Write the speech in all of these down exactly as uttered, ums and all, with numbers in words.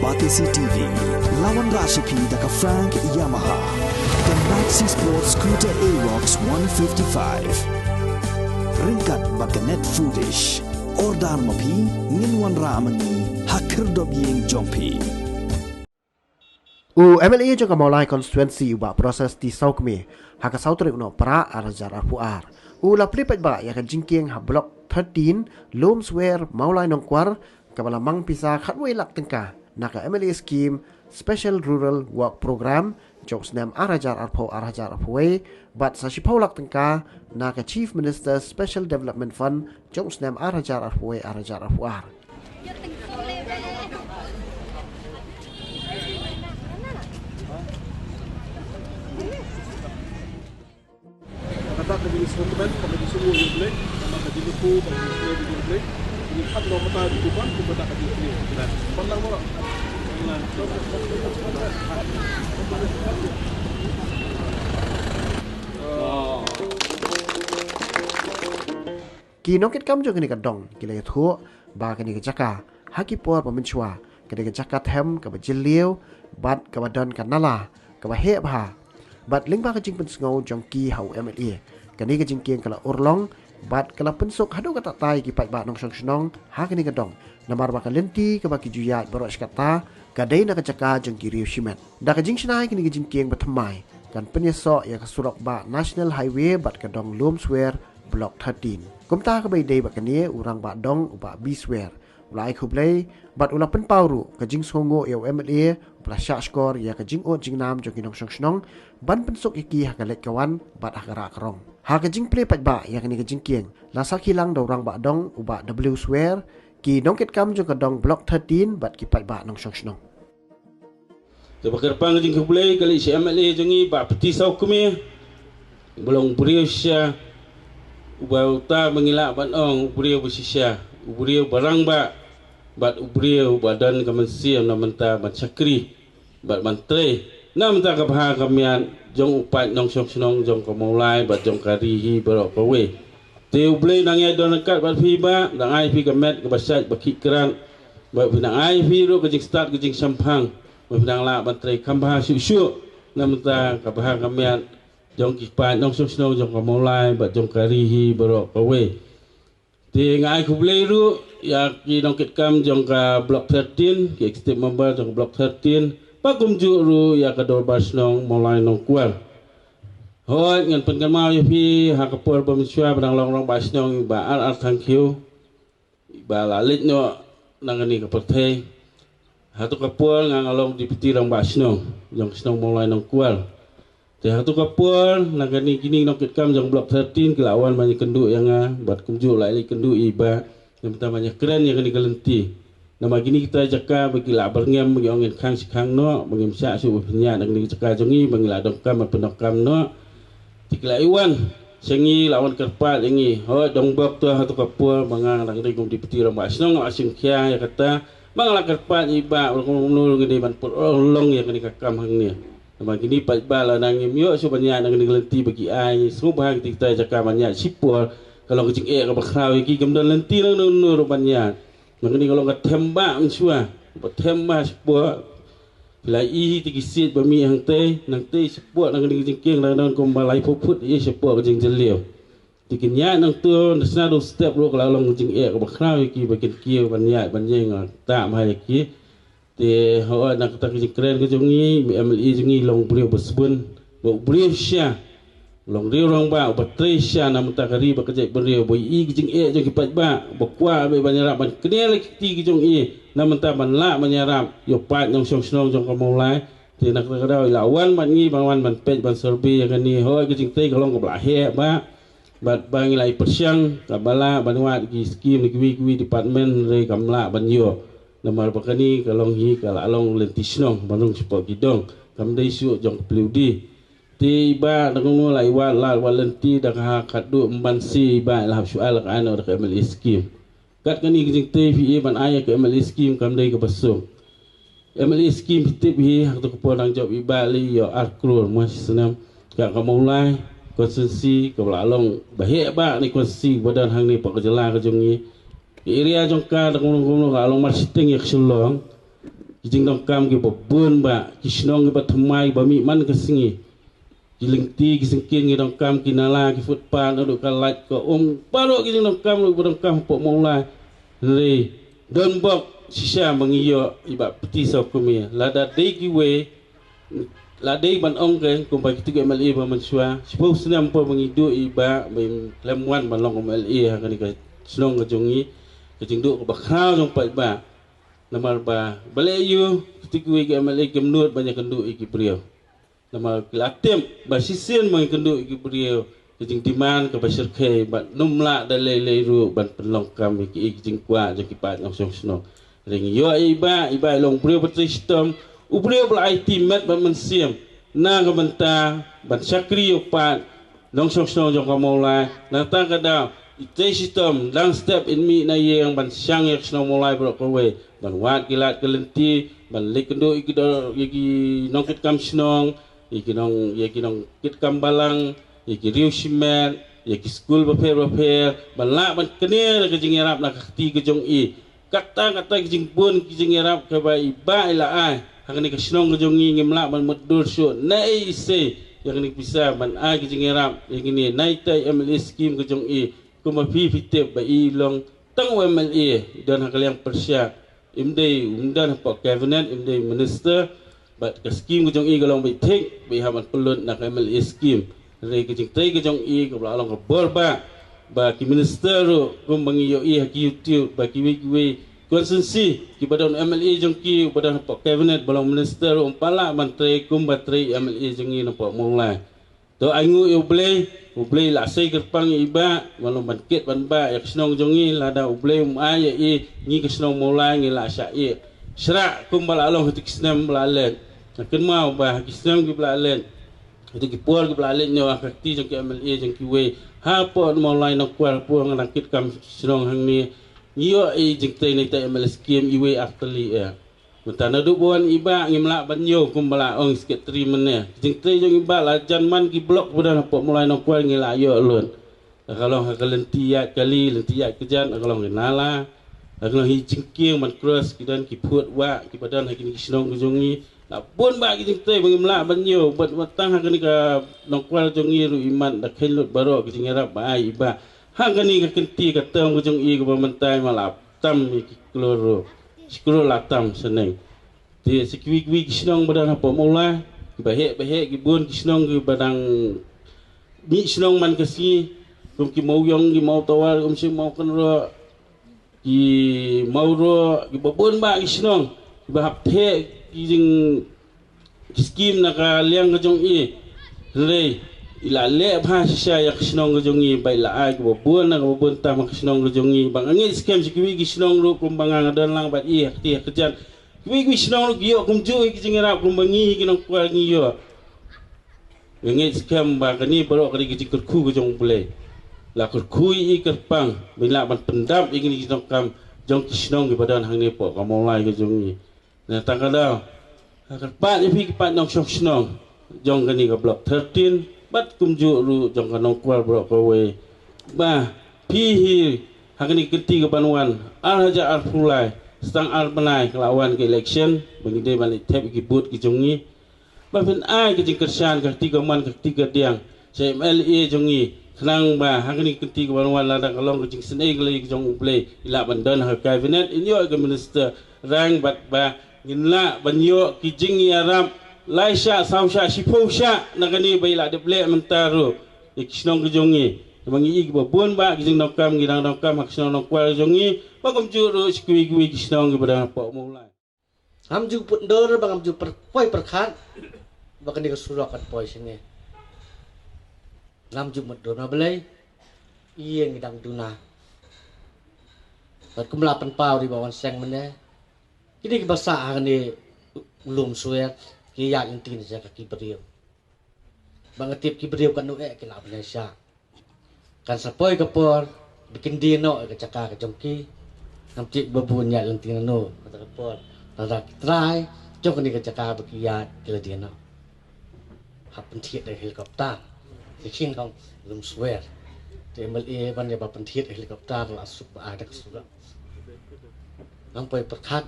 Batesi T V, la wanrah sha phi da ka Frank Yamaha, ka Maxi Sport Scooter Aerox one fifty-five. Ryngkat bad ka Net Foodish. Order ma phi, ngin wanrah ma ngi ha khyrdop ïing jong phi. U M L A jong ka Mawlai Constituency, u Bah Proses T Sawkmie, ha ka saw tarik u Nohprah ar hajar arphew ar, u la plie paidbah ïa ka jingkieng ha Block thirteen, Lumswer, Mawlai Nongkwar, kaba la mang pisa khatwei lak tyngka na ka M L A Scheme Special Rural Work Programme jong u snem ar hajar arphew, ar hajar arphew wei, bad sa shiphew lak tyngka na ka Chief Minister Special Development Fund jong u snem ar hajar arphew wei, ar hajar arphew ar. Kata ka jingsngewkmen, ka jingsngew ïa U Blei, kata ka jingkyrkhu, ka jingsngew ïa U Blei. Jingkyrkhu noh kata jingkyrkhu ban, kata ka jingkyrkhu. Ban lang baroh. Ban lang. Ki nongkitkam jong kane ka dong ki la ïathuh ba kane ka jaka ha ki por ba mynshuwa ka dei ka jaka them kaba jylliew bad kaba don ka nala kaba heh bha. Bad lyngba ka jingpynsngew jong ki ha u M L A, kane ka jingkieng ka la urlong bad ka la pynsuk haduh katta ïa ki paidbah nongshong shnong ha kane ka dong. Namar ba ka lynti kaba ki ju ïaid baroh shi katta ka dei na ka jaka jong ki riew shimet. Da ka jingshna ïa kane ka jingkieng bathymmai kan pynïasoh ïa ka surok bah National Highway bad ka dong Lumswer Block thirteen. Kumta kaba ïadei bad kane, u rangbah dong u Bah B Swer u la ai khublei bad u la pynpaw ruh ka jingsngewnguh ïa u M L A uba la shah shkor ïa ka jingud jingnam jong ki nongshong shnong ban pynsuk ïa ki ha ka leit ka wan bad ha ka rah ka rong. Ha ka jingplie paidbah ïa kane ka jingkieng la sakhi lang da u rangbah dong u Bah W Swer, ki nongkitkam jong ka dong Block thirteen bad ki paidbah nongshong shnong. Te ba kyrpang ka jingkhublei ka leit sha M L A jong ngi Bah Pteh Sawkmie, ba long u briew shisha, uba uta ba ngi lah ban ong u briew ba shisha, u briew ba rangbah bad u briew ba don ka mynsiem na bynta ban shakri bad ban trei na bynta ka bha ka miat jong u paid nongshong shnong jong ka Mawlai bad jong ka ri hi baroh kawei. Te U Blei u nang ïai don ryngkat bad phi bah, u nang ai phi ka met kaba shait ba khih krat, bad u nang ai phi ruh ka jingstad ka jingshemphang, bad phi nang lah ban trei kham bha shuh shuh na bynta ka bha ka miat jong ki paid nongshong shnong jong ka Mawlai bad jong ka ri hi baroh kawei. Te nga ai khublei ruh ïa ki nongkitkam jong ka Block thirteen, ki executive member jong ka Block thirteen, bad kumjuh ruh ïa ka Dorbar Shnong Mawlai Nongkwar. Hooid, ngan pynkynmaw ïa phi ha ka por ba mynshuwa ba dang long rangbah shnong i Bah R R Thangkhiew, i ba la leit noh na kane ka pyrthei. Hato ka por nga nga long Deputy Rangbah Shnong jong ka shnong Mawlai Nongkwar. Te hato ka por na kane kine ki nongkitkam jong Block thirteen ki la wan ban ïakynduh ïa nga, bad kumjuh la leit kynduh ïa i Bah na bynta ban ïakren ïa kane ka lynti. Namar kine kita ki jaka ba ki la byrngem ba ki ong ngin khang shi khang noh, ba ngim shah shuh ban pynïaid na kane ka jaka jong ngi, ba ngi la donkam ban pyndonkam noh. Te ki la ïa wan sha ngi, la wan kyrpad ïa ngi. Hooid, dongbok to hato ka por ba nga dang dei kum Deputy Rangbah Shnong nga la shim khia ïa kata, ba nga la kyrpad ïa i Bah ba kumno kumno ngi dei ban pynlong ïa kane ka kam hangne. Namar kine paidbah lada ngim ïoh shuh ban ïaid na kane ka lynti ba ki ai, sngewbha kita kita ki jaka ban ïaid shipor ka long ka jingeh kaba khraw ïa ki, kam don lynti lang kumno kumno ruh ban ïaid. Nang kane ka long ka them bah mynshuwa, ba them bah shipor. Phi la i hi te ki siej ba mih hangtei, nangtei shipor nang kane ka jingkieng la don kumba laiphew phut ïa shipor ka jingjylliew. Te kin ïaid nangto, na sna dei step ruh ka la long ka jingeh kaba khraw ïa ki ba kin kiew ban ïaid ban ïeng, ah, tah bha ïa ki. Te hooid na kata ka jingkren ka jong ngi, M L A jong ngi long u briew ba sbun, ba u briew shisha. Long riew rangbah uba trei shisha na bynta ka ri bad ka jaitbynriew, ba i ka jingeh jong ki paidbah, ba kwah beit ban ïarap ban kner ïa ki kti ki jong i na bynta ban lah ban ïarap ïa u paid nongshong shnong jong ka Mawlai. Te na kata ka daw i la wan bad ngi ban wan ban peit ban survey ïa kane. Hooid, ka jingtei ka long kaba la heh bah, bad ba ngi la ïa pyrshang kaba lah ban wad ki skim na kiwei kiwei department, hynrei kam lah ban ïoh. Namar ba kane ka long hi ka la long lynti shnong ban rung shapoh ki dong, kam dei shuh jong ka pli u die. Te i Bah da kumno la i wad lad wad lynti da ka ha khadduh Ymbansi, i Bah i la hap shuwa la ka ai noh da ka M L A scheme. Kat kane ka jingtei phi i ban ai ïa ka M L A scheme kam dei kaba suk. M L A scheme phi tip hi ha kato ka por dang jop i Bah lei ïoh ar klur mo shi snem. Ka ka Mawlai constituency kaba la long ba heh bah na constituency ba don hangne hapoh ka jylla ka jong ngi. Ka area jong ka da kumno kumno ka la long marshiteng ïa ka Shillong. Ki jingdonkam kiba bun ba, ki shnong kiba thymmai ba mih man ka sngi. Ki lynti ki syngkien ki donkam, ki nala ki footpath, naduh ka light ka um, baroh ki jingdonkam ruh ba donkam hapoh Mawlai. Hynrei don bok shisha ba ngi ïoh i Bah Pynthiew Sawkmie. Lada dei kiwei, la dei ban ong, kumba kitu ki M L A ba mynshuwa, shiphew snem por ba ngi duh i Bah ba im khlem wan ban long M L A ha kane ka shnong ka jong ngi. Ka jingduh kaba khraw jong paidbah. Namar ba balei ïa kitu kiwei ki M L A kim nud ban ïakynduh ïa ki briew. Namar ki la tip ba shisien ba ngi kynduh ïa ki briew, ka jingdemand kaba shyrkhei bad ym lah da lei lei ruh ban pynlong kam ïa ki, ïa ki jingkwah jong ki paid nongshong shnong. Hynrei ngi ïoh ïa i Bah, i Bah i long briew ba trei shitom, u briew ba la aiti met bad mynsiem na ka bynta ban shakri ïa u paid nongshong shnong jong ka Mawlai. Na kata ka daw i trei shitom dang step in mih na ïing ban shang ïa ka shnong Mawlai baroh kawei, ban wad ki lad ki lynti, ban leit kynduh ïa ki dor, ïa ki nongkitkam shnong, ïa ki nong, ïa ki nongkitkam balang, ïa ki riew shimet, ïa ki skul bapher bapher, ban lah ban kner ka jingïarap na ka kti ka jong i. Kata kata ki jingbun ki jingïarap kaba i Bah i la ai ha kane ka shnong ka jong ngi, ngim lah ban mutdur shuh na ei i sei ïa kane ka pisa ban ai ki jingïarap ïa kine na ita i M L A scheme ka jong i. Kumba phi phi tip ba i long tang u M L A, i don ha ka liang pyrshah, im dei, um don hapoh cabinet, im dei minister. Bad ka scheme ka jong i ka long beit thik, beit hap ban pynlut na ka M L A scheme. Hynrei ka jingtrei ka jong i kaba la long ka bor ba, ba ki minister ruh kumba ngi ïohi ha ki YouTube, ba kiwei kiwei constituency kiba don M L A jong ki, ba don hapoh cabinet, ba long minister ruh um pat lah ban trei kumba trei M L A jong ngi napoh Mawlai. To ai nguh ïa U Blei, U Blei la sei kyrpang ïa i Bah, ban long ban kit ban bah ïa ka shnong jong ngi, lada U Blei um ai ïa i, ngi ka shnong Mawlai ngi la shah ïeh shrah kumba la long ha ki snem ba la leit. Nga kynmaw ba ha ki snem kiba la leit, ha ki por kiba la leit, ñiew ha ka kti jong ki M L A jong kiwei, hapoh Mawlai Nongkwar, hapoh nga dang kitkam shnong hangne, ngi ïoh i jingtrei na ita M L A scheme iwei ar tylli eh. Mynta naduh ba wan i Bah ngim lah ban ïoh, kumba la ong i secretary mynne. Jingtrei jong i Bah la jan man ki block ba don hapoh Mawlai Nongkwar ngi la ïoh lut. La ka long ha ka lynti ïaid kali, lynti ïaid kjat, la ka long ki nala, la ka long hi jingkieng ban cross, ki don ki phut wah kiba don ha kine ki shnong ki jong ngi. La bun bah ki jingtrei ba ngim lah ban ïoh, bad, bad tang ha kane ka Nongkwar jong ngi ruh i mat da kheiñ lut baroh ki jingïarap ba ai i Bah ha kane ka kynti ka term ka jong i kaba mynta ma la tam ïa ki klur ruh. Shi klur la tam shaneng. Te sa kiwei kiwei ki shnong ba don hapoh Mawlai, kiba heh ba heh, ki bun ki shnong kiba dang mih shnong man ka sngi, kum ki Mawïong, ki Mawtawar, kum shi Mawkynroh, ki Mawroh, kiba bun bah ki shnong kiba hap theh ki jing ki skim na ka liang ka jong i. Hynrei i la leh bha shisha ïa ka shnong ka jong i, ba i la ai kaba bun na kaba bun tam ha ka shnong ka jong i. Ba nga ngeit skhem sha kiwei ki shnong ruh kumba nga, nga don lang bad i ha kti ha kjat, kiwei kiwei shnong ruh ki ïoh kumjuh ïa ki jingïarap kumba ngi ki Nongkwar ngi ïoh. Nga ngeit skhem ba kane baroh kane ka jingkyrkhu ka jong U Blei. La kyrkhu ïa i kyrpang ba i lah ban pyndap ïa kine ki jingdonkam jong ki shnong kiba don hangne hapoh ka Mawlai ka jong i. Na tang ka daw, ha kyrpad ïa phi ki paid nongshong shnong jong kane ka Block thirteen bad kumjuh ruh jong ka Nongkwar baroh kawei, ba phi hi ha kane ka kynti kaban wan, ar hajar arphew lai, sa tang ar bnai ka la wan ka election, ba ngi dei ban leit thep ïa ki booth ki jong ngi. Ba phin ai ka jingkyrshan ka kti kamon ka kti kadiang sha i M L A jong ngi, khnang ba ha kane ka kynti kaban wan, lada ka long ka jingsnei ka lei ka jong U Blei, i lah ban don ha ka cabinet, in ïoh ka minister rank, bad ba ngin lah ban ïoh ki jingïarap lai shah, saw shah, shiphew shah na kane ba i la dep leh mynta ruh ïa ki shnong ki jong ngi. Ba ngi i kiba bun bah ki jingdonkam, ngi dang donkam ha ki shnong Nongkwar jong ngi, ba kumjuh ruh sha kiwei kiwei ki shnong kiba dang hapoh Mawlai. Ngam ju pyndur ba ngam ju pyrkhat ba kane ka surok kan poi shane. Ngam ju pyndur na balei, ïa ngi dang duna. Bad kum la pynpaw ri ba wan seng mynne, kine kiba sah ha kane u lum swer ki ïaid lynti na jaka ki briew. Ba nga tip ki briew katno eh ki lah ban ïaishah. Kan sa poi ka por ba kin die noh ïa ka jaka ka jong ki. Ngam tip ba bun ïaid lynti nano kata ka por. Lada ki trai jong kane ka jaka ba ki ïaid ki la die noh. Hap pynthied da helicopter. Te kin ong lum swer. Te M L A ban ïa ba pynthied da helicopter la suk ba ai da ka surok. Ngam poi pyrkhat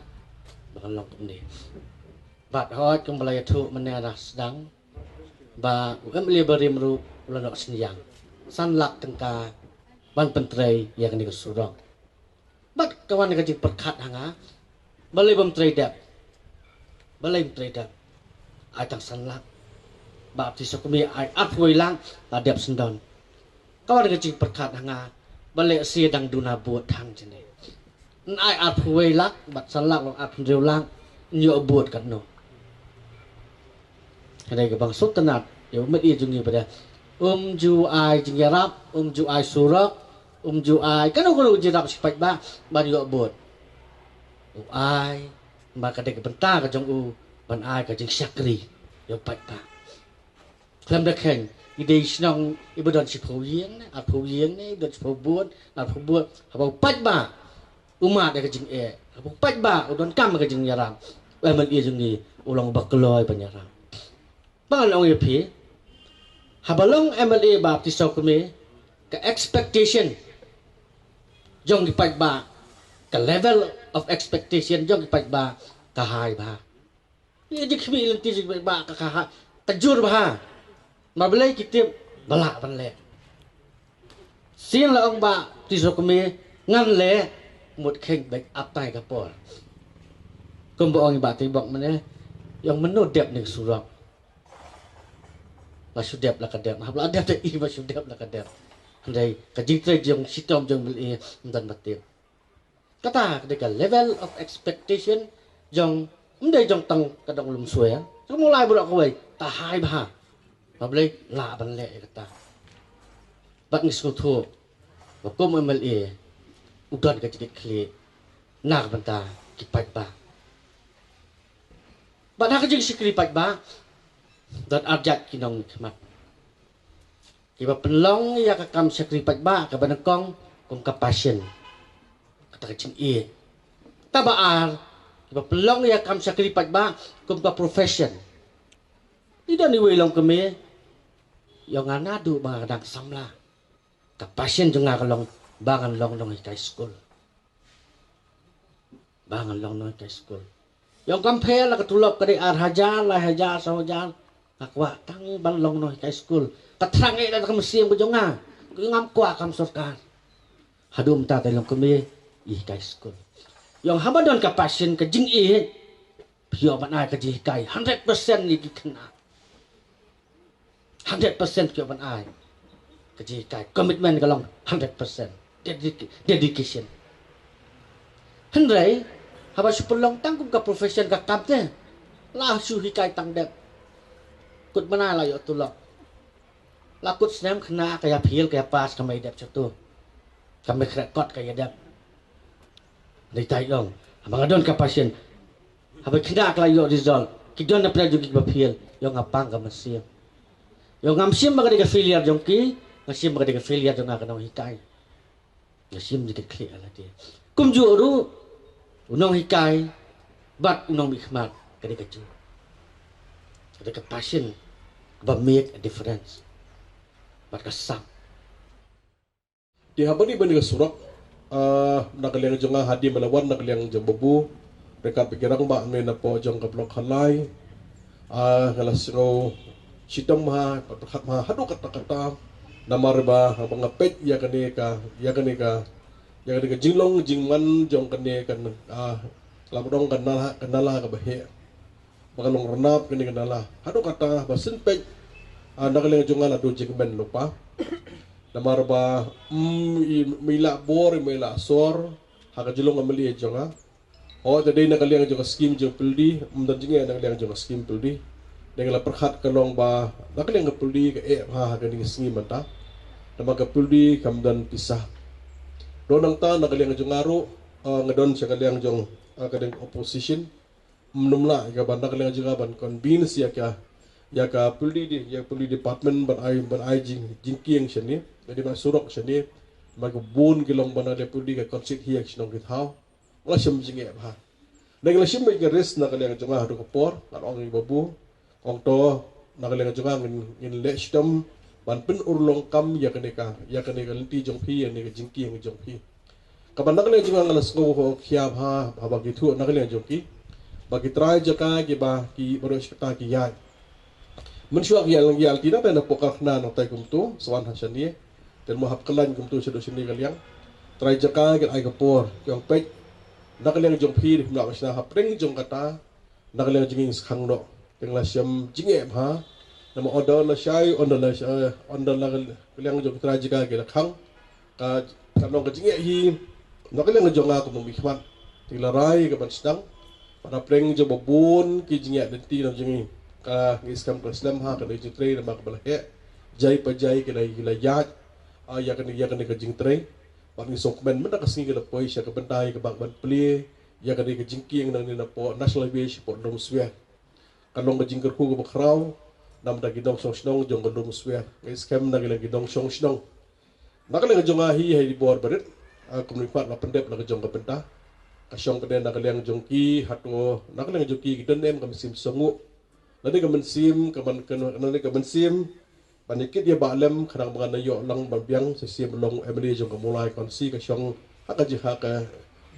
Kan long kumne. Bad hooid kumba la ïathuh mynne la sdang ba u M L A barim ruh u la noh synñiang san lak tyngka ban pyntrei ïa kane ka surok. Bad ka wan ka jingpyrkhat ha nga, balei bym trei dep? Balei bym trei dep? Ai tang san lak. Ba phi sngewthuh ai arphew wei lak la dep syndon. Ka wan ka jingpyrkhat ha nga, balei shu dang duna bud tang jane? Ngan ai arphew wei lak bad san lak long arphew hynriew lak, ngan ïoh bud katno? Hynrei kaba nga sngewtynnat ïa u M L A jong ngi ba dei um ju ai jingïarap, um ju ai surok, um ju ai kano kano ka jingïarap sha ki paidbah ban ïoh bud. U ai, ba ka dei ka bynta ka jong u ban ai ka jingshakri ïa u paidbah. Khlem da kheiñ, i dei shnong iba don shiphew ïing ne arphew ïing ne, iba don shiphew bud, arphew bud, haba u paidbah u mad ïa ka jingeh, haba u paidbah u donkam ïa ka jingïarap, u M L A jong ngi u long uba kloi ban ïarap. Ba ngan ong ïa phi, haba long M L A ba phi sngewthuh kumne, ka expectation jong ki paidbah, ka level of expectation jong ki paidbah ka high bha. Ïa ka jingkhmih lynti jong ki paidbah ka, ka high, ka jur bha. Namar balei? Ki tip ba lah ban leh. Sien la ong ba phi sngewthuh kumne, ngan leh, mut kheiñ bad ap tai ka por. Kumba ong i Bah Tibok mynne, ïa mano dep ne ka surok. Ba shu dep la ka dep, haba la dep te i ba shu dep la ka dep. Hynrei ka jingtrei jong shitom jong M L A ym don ba tip. Kata ka dei ka level of expectation jong, ym dei jong tang ka dong Lumswer, jong Mawlai baroh kawei, ka high bha. Namar balei? Lah ban leh ïa kata. Bad ngi sngewthuh ba kum M L A u don ka jingkitkhlieh na ka bynta ki paidbah. Bad ha ka jingshakri paidbah don arjat ki nongmihkhmat. Kiba pynlong ïa ka kam shakri paidbah kaba nyngkong kum ka passion, kata ka jingïeit. Kaba ar, kiba pynlong ïa ka kam shakri paidbah kum ka profession. I don iwei i long kmie, ïa nga naduh ba nga dang samla, ka passion jong nga ka long ba ngan long nonghikai skul. Ba ngan long nonghikai skul. Ïa nga kam pher la ka tulop ka dei ar hajar, lai hajar, saw hajar, nga kwah tang ban long nonghikai skul. Ka thrang eh da ka mynsiem ka jong nga, ka ngam kwah kam sorkar. Haduh mynta te long kmie i hikai skul. Ïa nga haba don ka passion, ka jingïeit, phi ïoh ban ai ka jinghikai hundred percent ïa ki khynnah. Hundred percent phi ïoh ban ai ka jinghikai, commitment ka long hundred percent. Dedica-, dedication. Hynrei haba shu pynlong tang kum ka profession ka kam te, la shu hikai tang dep. Kut mynta la ïoh tulop. La kut snem khynnah ka ïa fail ka ïa pass kam ai dep shatu. Kam ai khreh kot ka ïa dep. Dei tai ong, haba nga don ka passion, haba khynnah ka la ïoh result, ki don na pyrshah jong ki ba fail, ïa nga pang ka mynsiem. Ïa ngam shim ba ka dei ka failure jong ki, nga shim ba ka dei ka failure jong nga ka nonghikai. Nga shim jingkitkhlieh ha lade. Kumjuh ruh u nonghikai bad u nongmihkhmat ka dei ka jur. Ka dei ka passion kaba make a difference. Bad ka sap. Te haba dei ban ïa ka surok, ah, na ka liang jong nga hadien ba la wan na ka liang jong Babu, ryngkat bad ki rangbah ne na poh jong ka block Halai, ah, nga la sngew shitom bha, pyrkhat bha haduh katta katta, namar ba haba nga peit ïa kane ka, ïa kane ka, ïa kane ka jinglong jingman jong kane ka, ah, la ba dong ka nala, ka nala kaba heh. Ba ka long rnap kane ka nala. Haduh katta ba shen peit, ah, na ka liang jong nga la dei jingkmen lypa. Namar ba, mm, i, mih la bor, mih la sor ha ka jinglong ka mali jong nga. Hooid, te dei na ka liang jong ka skim jong Pyrdi, ym don jingeh na ka liang jong ka skim Pyrdi. Dei nga la pyrkhat ka long ba na ka liang ka Pyrdi ka eh bha ha kane ka sngi mynta. Namar ka Pyrdi kam don pisa. Don nangta na ka liang jong nga ruh, ah, nga don sha ka liang jong, ah, ka dei opposition. Ym lah ïa ka ban da ka liang jong nga ban convince ïa ka, ïa ka Pyrdi di, ïa ka Pyrdi department ban ai, ban ai jing, jingkieng shane, ban ai surok shane. Namar ka bun ki long ban da ka Pyrdi ka concede hi ïa ki shnong ki thaw. Nga la shim jingeh bha. Dei nga la shim beit ka risk na ka liang jong nga haduh ka por, ngan ong ïa Babu, ong to, na ka liang jong nga ngin, ngin leh shitom ban pynurlong kam ïa kane ka, ïa kane ka lynti jong phi, ïa kane ka jingkieng jong phi. Kaba na ka liang jong nga nga la sngew khia bha, haba ki thuh na ka liang jong ki. Ba ki trai jaka ki ba ki baroh shi katta ki ïaid. Mynshuwa ki ïaid lang ïaid lynti nangta na poh karkhana nangta kumto, sa wan ha shane. Te mo hap kyllain kumto shaduh shane ka liang. Trai jaka ki ai ka por, ki ong peit. Na ka liang jong phi, dei kumno ba shna hapdeng jong kata. Na ka liang jong ngi ngi skhang noh. Te nga la shem jingeh bha. Namar order la shai, order la shai, order la ka liang jong ki trai jaka ki la khang. Ka, ka long ka jingeh hi, na ka liang jong nga kum u mihkhmat. Te la rai ka ban sdang. Bad hapdeng jong ba bun ki jingeh lynti na jong ngi. Ka ngi skhem ka slem ha kane ka jingtrei namar ka ba la heh. Jai pa jai ki la, ki la ïaid. Ah, ïa kane, ïa kane ka jingtrei. Bad ngi sngewkmen mynta ka sngi ka la poi sha ka bynta ïa ka ban, ban plie ïa kane ka jingkieng nangne na poh National Highway shapoh Lum Swer. Ka long ka jingkyrkhu kaba khraw na ka bynta ki nongshong shnong jong ka Lum Swer. Ngi skhem na ka liang ki nongshong shnong. Na ka liang jong nga hi ha i bor barit, ah, kumne pat la pyndep na ka jong ka bynta. Ka shong ka dei na ka liang jong ki hato, na ka liang jong ki ki don em ka mynsiem sngewnguh. Lane ka mynsiem, ka man, ka, lane ka mynsiem ban ïa kit ïa ba lem, khnang ba ngan ïoh lang ban biang sa shisien ban long M L A jong ka Mawlai Constituency, ka shong ha ka jingha ka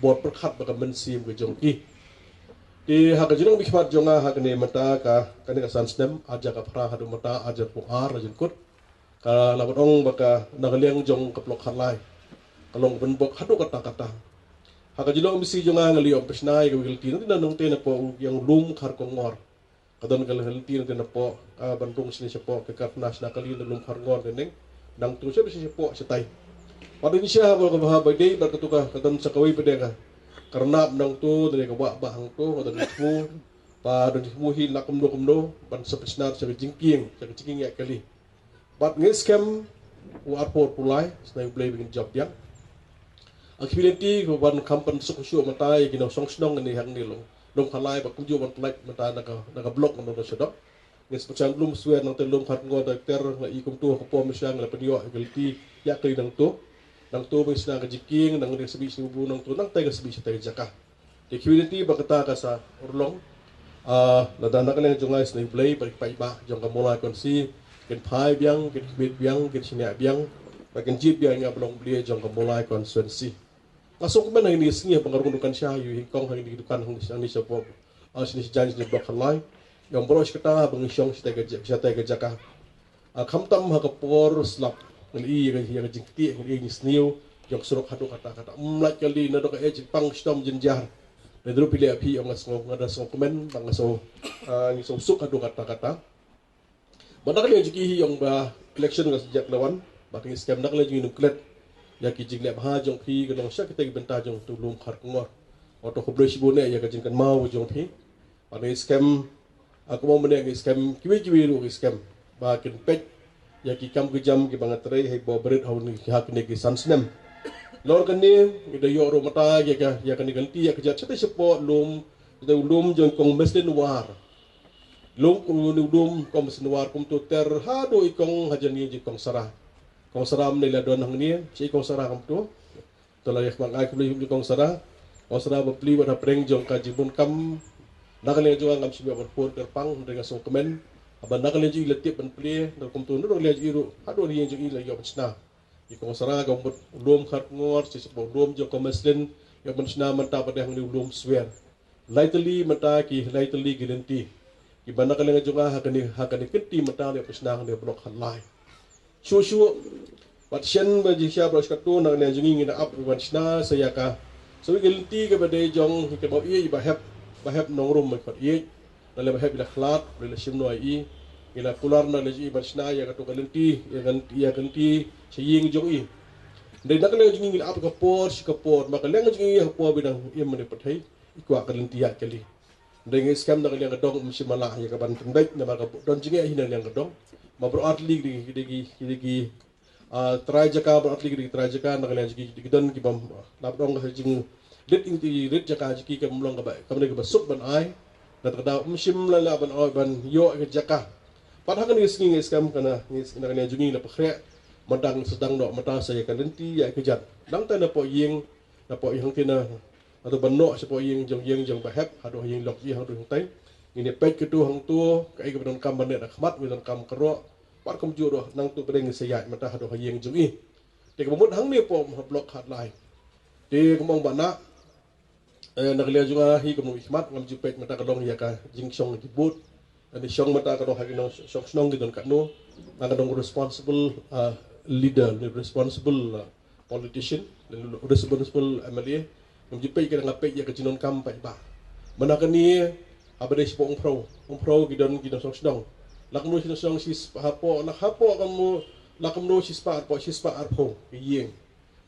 bor pyrkhat bad ka mynsiem ka jong ki. Te ha ka jinglong mihkhmat jong nga ha kane mynta ka, kane ka san snem, ar hajar khatphra haduh mynta ar hajar arphew ar la jingkut. Ka la ban ong ba ka na ka liang jong ka Block Khatlai. Ka long ban bok haduh katta katta. Ha ka jinglong M C jong nga nga la ïoh pynshna ïa ka lynti nangta nangta na poh ïa u Lum Kharkongor. Ka don ka lynti nangta na poh, ah, ban rung shane shapoh ka karkhana shna kali na Lum Kharkongor neng. Nangta shapoh shatai. Bad ngi sha ba ka ba ba dei bad katu ka, ka don sa kawei pat de ka. Ka rnap nangta, dei ka wah ba hangta, ka don ka thmu. Ba don ka thmu hi la kumno kumno, ban sa pynshna sha ka jingkieng, sha ka jingkieng ïa kali. Bad ngi skhem u arphew arphew lai, sngewbha U Blei ba kin jop biang. Ang ki lynti ka ban kham pynsuk shuh mynta ïa ki nongshong shnong ngi hangne long. Lum Khatlai ba kumjuh ban pynlait mynta na ka, na ka block ngi nong sha dok. Ngi sngewbha Lum Swer nangta Lum Kharkongor da ter nga i kumto ka por mynshuwa nga la pynïoh ïa ki lynti ïa ki nangto. Nangto ba ngi sna ka jingkieng nang ngi sbih sngewbha nangto nangta ka sbih shatai ka jaka. Te ki lynti ba kata ka sa urlong. Ah, lada na ka liang jong nga sngewbha Blei ba ki paidbah jong ka Mawlai Constituency kin phai biang, kin khmih biang, kin shaniah biang, ba kin jied biang ïa ba long blia jong ka Mawlai Constituency. Nga sngewkmen ha kine ki sngi ba nga rung dukan sha ïa u nyngkong ha kine ki dukan hangne shapoh, ah, shane shajan shane Block Khatlai. Ïa baroh shi katta ba ngi shong shatai ka ja-, shatai ka jaka. Ah, khamtam ha ka por slap ngi ïa ka, ïa ka jingktieh ngi ïa ka jingsniew jong surok haduh katta katta. Ym lait kali na dok ka eh jingpang shitom jynjar. Dei ruh phi leh phi ong nga sngew, nga da sngewkmen ba nga sngew, ah, ngi sngewsuk haduh katta katta. Bad na ka liang jong ki hi ong ba election ka sa jia la wan ba ngi skhem na ka liang jong ngi nym klet ïa ki jingleh bha jong phi ka long sha kita ki bynta jong uto u Lum Kharkongor. Hato khublei shibun eh ïa ka jingkynmaw jong phi. Bad ngi skhem, ah, kumba mynne ngi skhem kiwei kiwei ruh ngi skhem ba kin peit ïa ki kam ki jam kiba nga trei ha i bor barit ha une, ha kine ki san snem. Lor kane ngi da ïoh ruh mynta ïa ka, ïa kane ka lynti ïa ka jat shatai shapoh lum, shatai u lum jong i Kong Meslin War. Lum, u lum Kong Meslin War kumto ter haduh i Kong hajan ïa i Kong Sara. Kong Sara mynne la don hangne, shi Kong Sara kumto. To la ïa khmih ai khublei ïa i Kong Sara. Kong Sara bapli bad hapdeng jong ka jingbun kam. Na ka liang jong nga ngam shym ïoh ban pur kyrpang, hynrei nga sngewkmen. Haba na ka liang jong i la tip ban plie, na kumto na ka liang jong i ruh, haduh ïing jong i la ïoh ban shna. I Kong Sara ka mut u lum Kharkongor, shi shapoh u lum jong Kong Meslin, ïoh ban shna mynta pat de hangne u Lum Swer. Lai tylli mynta ki, lai tylli ki lynti. Kiba na ka liang jong nga ha kane, ha kane ka lynti mynta la ïoh ban shna hangne Block Khatlai. Shuh shuh, bad shen ba jingshisha baroh shi katta na ka liang jong ngi ngi da ap ban shna sa ïa ka. Sa ïa ka lynti kaba dei jong, kaba ïeit ba hep, ba hep nongrum ba khot ïeit. Na lei ba hep i la khlad, i la shim noh ïa i. I la kular na lei jong i ban shna ïa kato ka lynti, ïa ka lynti, ïa ka lynti sha ïing jong i. Dei na ka liang jong ngi ngi la ap ka por shi ka por, ma ka liang jong ngi ha por ba dang im ne pyrthei, i kwah ka lynti ïa kali. Dei ngi skhem na ka liang ka dong ym shym la ïa ka ban pyndait, namar ka don jingeh hi na liang ka dong. Ma baroh ar tylli ki, ki, ki, ki, ah, trai jaka, baroh ar tylli ki trai jaka na ka liang jong ki, ki don ki bym, ah, lap dong ka jingrit, ïing ti rit jaka jong ki kam long kaba, kam dei kaba suk ban ai. Na ka daw ym shym la lah ban ai ban ïoh ka jaka. Pat ha kane ka sngi ngi skhem ka na, ngi, na ka liang jong ngi la pynkhreh. Mynta ngi sdang noh mynta sa ïa ka lynti ïa ka jat. Dang tai na poh ïing, na poh ïing hangtei na, hato ban noh shapoh ïing jong, ïing jong ba hep, haduh ïing lok ïing hangto hangtai. Ngin ïa peit kato hangto, kaei kaba donkam ban leh na khmat, ngi donkam kyrwoh. Pat kumjuh ruh nangto ba dei ngi sa ïaid mynta haduh ha ïing jong i. Te kaba mut hangne poh Block Khatlai. Te kumba ong ba na, Eh, na ka liang jong nga hi kum u ikhmat ngam ju peit mynta ka long ïa ka jingshong ki booth. Ani shong mynta ka long ha ki nongshong shnong ki don katno. Nga ka long responsible, ah, leader, responsible, ah, politician, responsible M L A. Ngam ju peit ka, nga peit ïa ka jingdonkam paidbah. Mynta kane haba dei shapoh Umphrew, Umphrew ki don ki nongshong shnong. La kumno ki nongshong shnong shi spah hapoh, la hapoh kumno, la kumno shi spah arphew, shi spah arphew ki ïing.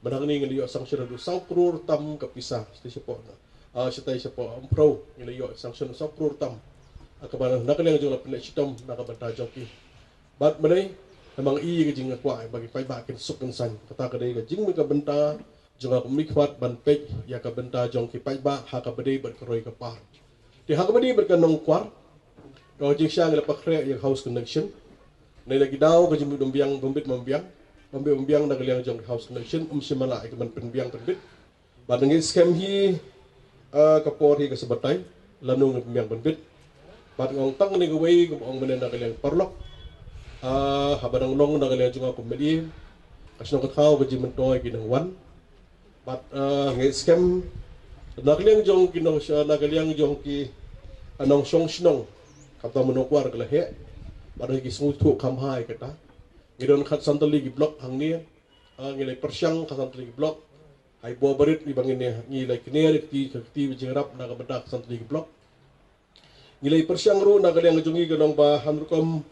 Mynta kane ngi la ïoh sanction haduh saw klur tam ka pisa, shisha shapoh na. Ah, shatai shapoh Umphrew ngi la ïoh sanction saw klur tam. Ah, kaba na ka liang jong la pynleit shitom na ka bynta jong ki. Bad mynta, namar i ka jingkwah ba ki paidbah kin suk kin saiñ. Kata ka dei ka jingmih ka bynta jong nga kum u ikhmat ban peit ïa ka bynta jong ki paidbah ha kaba dei bad ka roi ka par. Te ha kaba dei bad ka Nongkwar, ka jingshisha ngi la pynkhreh ïa ka House Connection. Ngi la ki daw ka jingmih dum biang, bym bit bym biang, bym bit bym biang na ka liang jong ka House Connection, um shym la ïa ka ban pynbiang pynbit. Bad ngi skhem hi, ah, ka por hi ka sa batai, lano ngi pynbiang pynbit. Bad nga ong tang kane kawei, ka ong mynne na ka liang paralok. Ah, haba dang long na ka liang jong nga kum u M L A, ka shnong ka thaw ka jingmyntoi ki nang wan. Bad, ah, ngi skhem na ka liang jong ki nong, na ka liang jong ki, ah, nongshong shnong. Kata mynno kwar ka la heh. Bad ki sngewthuh kham bha ïa kata. Ngi don khatsan tylli ki block hangne. Ah, ngi la pyrshang khatsan tylli ki block. Hei bor barit ngi ba ngin ïa, ngi la kner ïa ka kti, ka kti ba jingïarap na ka bynta khatsan tylli ki block. Ngi la pyrshang ruh na ka liang jong ngi ka long ba ha rukom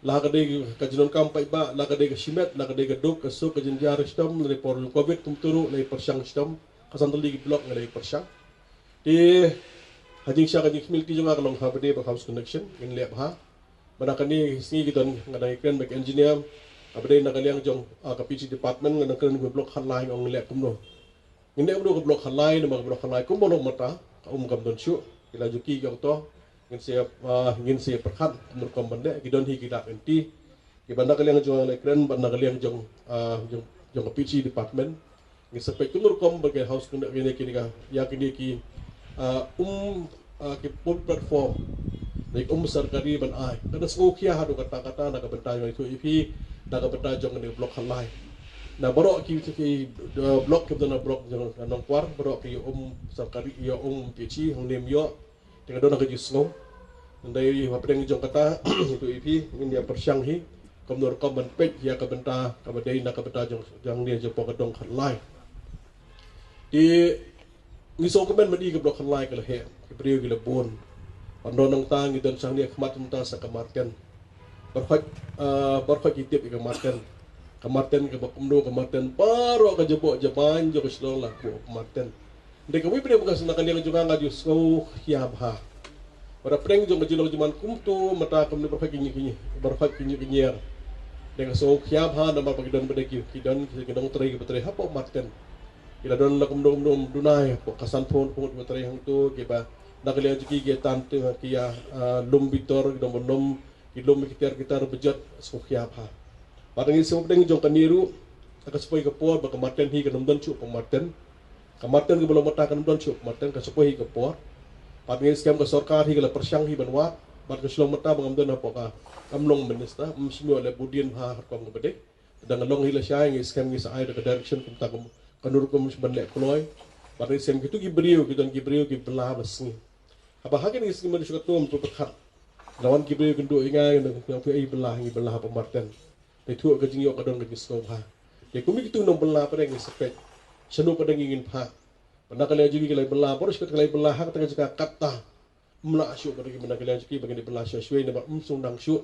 la ka dei ka jingdonkam paidbah, la ka dei ka shimet, la ka dei ka duk, ka suk, ka jynjar shitom, la dei por Covid kumta ruh la pyrshang shitom, khatsan tylli ki block ngi la pyrshang. Te ha jingshisha ka jingkhmih lynti jong nga ka long ha ba dei ba House Connection, ngin leh bha. Mynta kane ka sngi ki don nga dang kren bad ka engineer, ha ba dei na ka liang jong, ah, ka P H E department nga dang kren bad block Khatlai ong leh kumno. Ngin leh kumno ka block Khatlai, namar ka block Khatlai kumba long mynta ka um kam don shuh. Ki la ju ki ong to ngin sa, ah, ngin sa pyrkhat kumno rukom ban leh, ki don hi ki dak lynti. Kiba na ka liang jong nga la kren bad na ka liang jong, ah, jong, jong ka P H E department. Ngin sa peit kumno rukom ba ka House kane, kine, kine ka, ïa kine ki, ah, um, ah, ki full platform. Dei um sorkari ban ai. Ka da sngewkhia haduh katta katta na ka bynta jong i, i phi, na ka bynta jong kane block Khatlai. Na baroh ki, ki, ki, ah, block ki na block jong Nongkwar, baroh ki um sorkari, ïa um P H E, hangne ym ïoh. Te ka don ka jingsngew. Hynrei hapdeng jong kata, itu i phi, ngin ïa pyrshang hi kumno rukom ban peit ïa ka bynta, kaba dei na ka bynta jong, jong ne jong ka dong Khatlai. Te ngi sngewkmen mynta ka block Khatlai ka la heh, ki briew ki la bun. Hynrei nangta ngi don shane ha khmat mynta sa ka Marten. Baroh, ah, baroh ki tip ïa ka Marten. Ka Marten kaba kumno ka Marten, baroh ka jaboh jabieng jong ka shnong la buh ka Marten. Hynrei kawei pat ka shu na ka liang jong nga, nga ju sngewkhia bha. Bad hapdeng jong ka jinglong jingman kumto mynta kumne baroh ki nyi ki nyi, baroh ki nyi ki nyer. Hynrei nga sngewkhia bha namar ba ki don pat ki, ki don ki nongtrei kiba trei hapoh Marten. Ki la don la kumno kumno duna hapoh ka Sanpon, pun kiba trei hangto, kiba na ka liang jong ki ki tan te ki ïa, ah, lum bitor, ki don ban lum, ki lum ki tiar ki tar bajot, sngewkhia bha. Bad ngi sngewbha hapdeng jong kane ruh, ka sa poi ka por ba ka Marten hi kan ym don shuh ka Marten. Ka Marten kaba long mynta kan ym don shuh ka Marten, ka sa poi hi ka por. Bad ngi skhem ka sorkar hi ka la pyrshang hi ban wad, bad ka shu long mynta ba ngam don hapoh ka, kam long minister, ym shym ïoh leh budien ha rukom kaba dei. Dang long hi lashai, ngi skhem ngi sa ai da ka direction kumta kum, kumno rukom ban leh kloi. Bad ngi skhem kitu ki briew, ki don ki briew ki bylla ba sngi. Haba ha kine ki sngi mynta shu katno mynta pyrkhat, la wan ki briew kynduh ïa nga, ngi nang phi ai bylla, ngi bylla hapoh Marten. Te thuh ka jingïoh ka don ka jingsngewbha. Te kum kitu nong bylla pat ngi sa peit shano pat ngin phah. Bad na ka liang jong ki la bylla, baroh shi katta ki la bylla ha kata ka jaka katta. Ym lah shuh bad ki mynta ka liang jong ki ba kin bylla shuwa shuwa namar ym sngewdang shuh.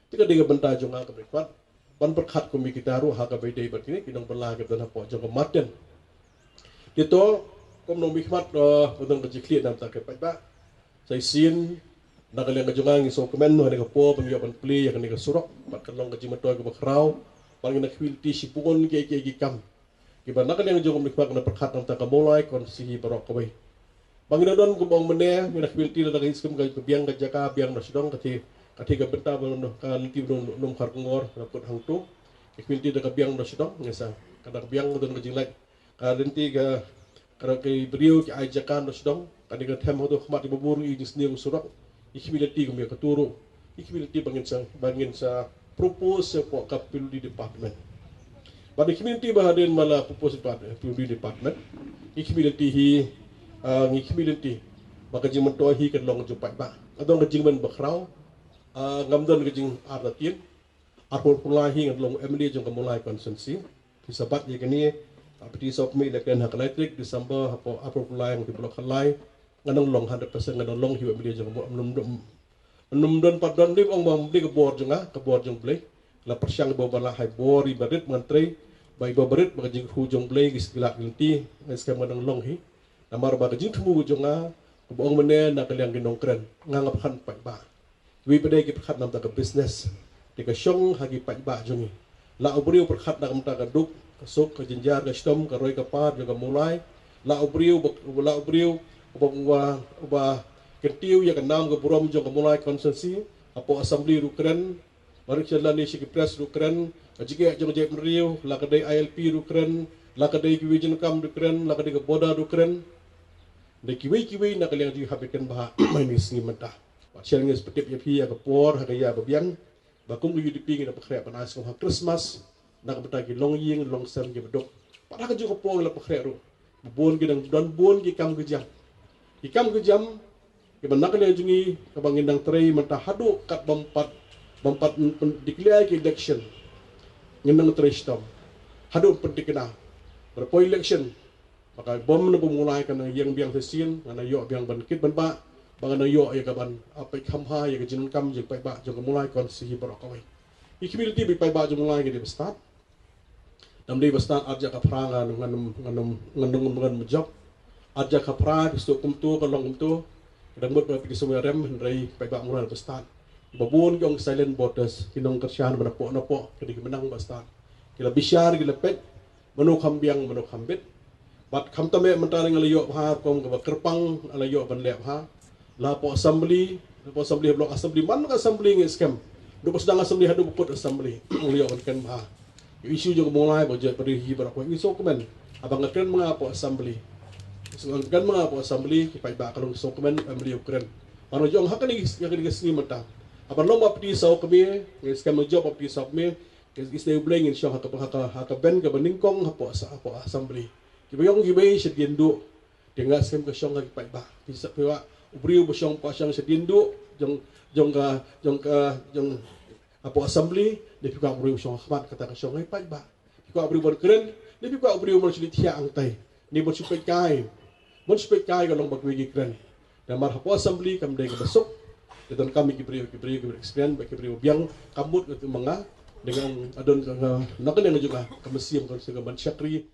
Te ka dei ka bynta jong nga kaba dei pat ban pyrkhat kum kita ruh ha kaba ïadei bad kine ki nong bylla kiba don hapoh jong ka Marten. Te to, kum nongmihkhmat, eh, ba don ka jingkylli na ka bynta ki paidbah. Sa shisien na ka liang ka jong nga ngi sngewkmen ha kane ka por ba ngi ïoh ban plie ïa kane ka surok bad ka long ka jingmyntoi kaba khraw. Bad ngi na khmih lynti shibun kiei kiei ki kam. Kiba na ka liang jong ka mynta ka pyrkhat na ka bynta ka Mawlai Constituency baroh kawei. Ba ngi na don kumba ong mynne, ngi na khmih lynti da ka skim ka biang ka jaka, biang na shnong, ka thie, ka thie ka bynta ba nong, ka lynti ba nong, nong Kharkongor na put hangto. Ka khmih lynti da ka biang na shnong, ngi sa, ka da ka biang don ka jinglait. Ka lynti ka, ka da ki briew ki ai jaka na shnong, kane ka them hangto khmat i babur i jingsniew surok. I khmih lynti kum ïa katu ruh. I khmih lynti ba ngin sa, ba ngin sa propose shapoh ka P W D department. Bad i khmih lynti ba hadien ba la propose shapoh P W D department. I khmih lynti hi, Ah, ngi khmih lynti ba ka jingmyntoi hi kan long jong paidbah. Nga don ka jingmyntoi ba khraw. Ah, ngam don ka jingartatien. Arphew phew lai hi ngan long M L A jong ka Mawlai constituency. Phi sa bat ïa kane, ah, phi sa khmih leh kane ha ka lai tarik December, hapoh arphew phew lai ngan phi block ha lai. Ngan long hundred percent, ngan long hi M L A jong ka Mawlai. Ym don, ym don pat don dei ong ba ym dei ka bor jong nga, ka bor jong Blei. La pyrshang ba ba la hai bor iba rit ngan trei, ba iba rit ba ka jingkyrkhu jong Blei ki sdang lynti, ngan skhem ngan long hi. Namar ba ka jingthmu jong nga, kaba ong mynne na ka liang ki nongkren, nga nga pyrkhat paidbah. Kiwei pat de ki pyrkhat na ka bynta ka business, te ka shong ha ki paidbah jong ngi. La u briew pyrkhat na ka bynta ka duk, ka suk, ka jynjar, ka shitom, ka roi ka par jong ka Mawlai. La u briew ba, la u briew ba, ba, ba kyntiew ïa ka nam ka burom jong ka Mawlai constituency, hapoh assembly ruh kren, barit sha lane sha ki press ruh kren, ka jingeh jong ka jaitbynriew, la ka dei I L P ruh kren, la ka dei ki wei jingkam ruh kren, la ka dei ka border ruh kren. Da kiwei kiwei na ka liang jong ngi hap ban kren bha ha kine ki sngi mynta. Bad shen ngi sa pyntip ïa phi ïa ka por ha ka ïa ba biang, ba kum ka U D P ngi da pynkhreh ban ai sngewbha ha Christmas, na ka bynta ki longïing longsem kiba duk. Pat ha ka juh ka por ngi la pynkhreh ruh, ba bun ki dang don bun ki kam ki jam. Ki kam ki jam, kiba na ka liang jong ngi, kaba ngin dang trei mynta haduh kat bym pat, bym pat pyn-, declare ki election. Ngin dang trei shitom haduh pynthikna. Bad hapoh election, ba ka bym na ka Mawlai kan nang ïeng biang shisien, ngan nang ïoh biang ban kit ban bah, ba ngan nang ïoh ïa ka ban, ah, peit kham bha ïa ka jingdonkam jong paidbah jong ka Mawlai constituency baroh kawei. Ki khmih lynti ba paidbah jong Mawlai ki dei ba stad. Dang dei ba stad, ar hajar khatphra ngan, ngan, ngan, ngan, ngan, ngan jop. Ar hajar khatphra ki sdang kumto, ka long kumto. Ka dang mut ba phi ki sngewrem, hynrei paidbah Mawlai ba stad. Ba bun ki ong silent voters, ki nongkyrshan ba napoh napoh, ki dei ki mynta ba stad. Ki la bishar, ki la peit, mano kham biang, mano kham bit. Bad khamtam eh mynta nga la ïoh bha, kum kaba kyrpang, la ïoh ban leh bha. La hapoh assembly, hapoh assembly, block assembly, man ka assembly ngi skhem. Haduh ba sdang assembly, haduh ba kut assembly. Ngi la ïoh ban kren bha. Ïa issue jong ka Mawlai ba jot ba dei hi baroh kawei ngi sngewkmen. Haba nga kren ma nga hapoh assembly. Ngi sngewkmen ma nga hapoh assembly, ki paidbah ka long sngewkmen, M L A u kren. Ba nga jong ha kane, ha kane ka sngi mynta. Haba long ba phi saw kmie, ngi skhem jop ba phi saw kmie. Ki, ki sdei U Blei ngin shong ha ka, ha ka, ha ka bench kaba nyngkong hapoh asa-, hapoh assembly. Kiba ïong kiba shadien duh. Te nga skhem ka shong ha ki paidbah. Phi sa, phi kwah u briew ba shong, ba shong shadien duh jong, jong ka, jong ka, jong hapoh assembly, ne phi kwah u briew ba shong ha khmat, kata ka shong ha ki paidbah. Phi kwah u briew ban kren, ne phi kwah u briew ban shu leit thiah hangtai, ne ban shu peit kai. Ban shu peit kai ka long ba kiwei ki kren. Namar hapoh assembly kam dei kaba suk. Te donkam ïa ki briew, ki briew kiba experience, ba ki briew biang, kam mut ka tu ma nga. Te nga ong, adon ka nga, na ka liang jong nga, ka mynsiem ka shu ka ban shakri.